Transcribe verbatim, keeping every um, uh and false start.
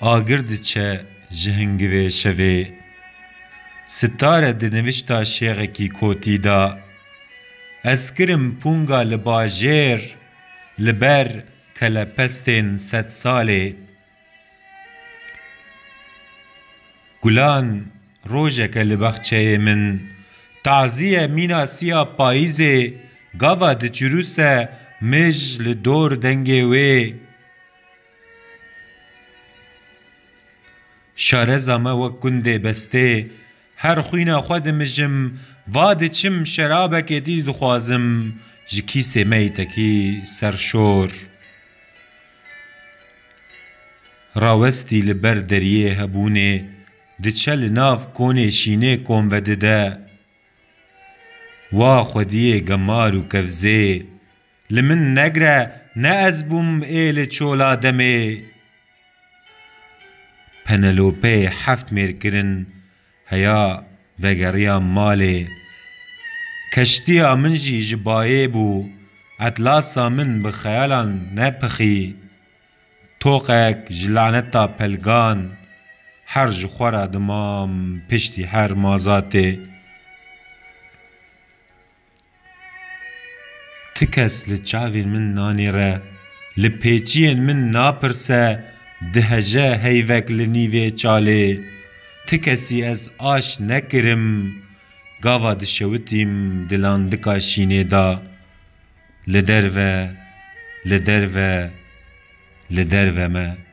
Agir diçe ji hingivê şevê. Sitare di nivişta şêxekî kotî de. Ez kirim punga li bajêr, li ber kelepestên sedsalê. Gulan rojeke li baxçeyê min. Taziye mîna siya payîzê, gava diçirûse mij li dor dengê wê. Şareza me wek gundê bestê, her xwîna xwe dimijim, va diçim şerabekê dî dixwazim, ji kîsê me yî tekî serşor. Rawestî li ber deriyê hebûnê, diçe li nav konê şînê konve dide. Wa xwediyê gemar û kevzê, li min negre ne ez bûm ê li çola demê. Penelopeyê heft mêr kirin, heya vegeriya malê. Keştiya min jî ji bayê bû, etlasa min bi xeyalan nepixî. Toqek ji laneta pelgan, her ji xwe re dimam piştî her mazatê. Ti kes li çavên min nanêre, li pêçiyên min napirse, diheje heyvek li nîvê çalê. Ti kesî ez aş nekirim, gava dişewitîm di landika şînê de. Li derve, li derve, li derve me.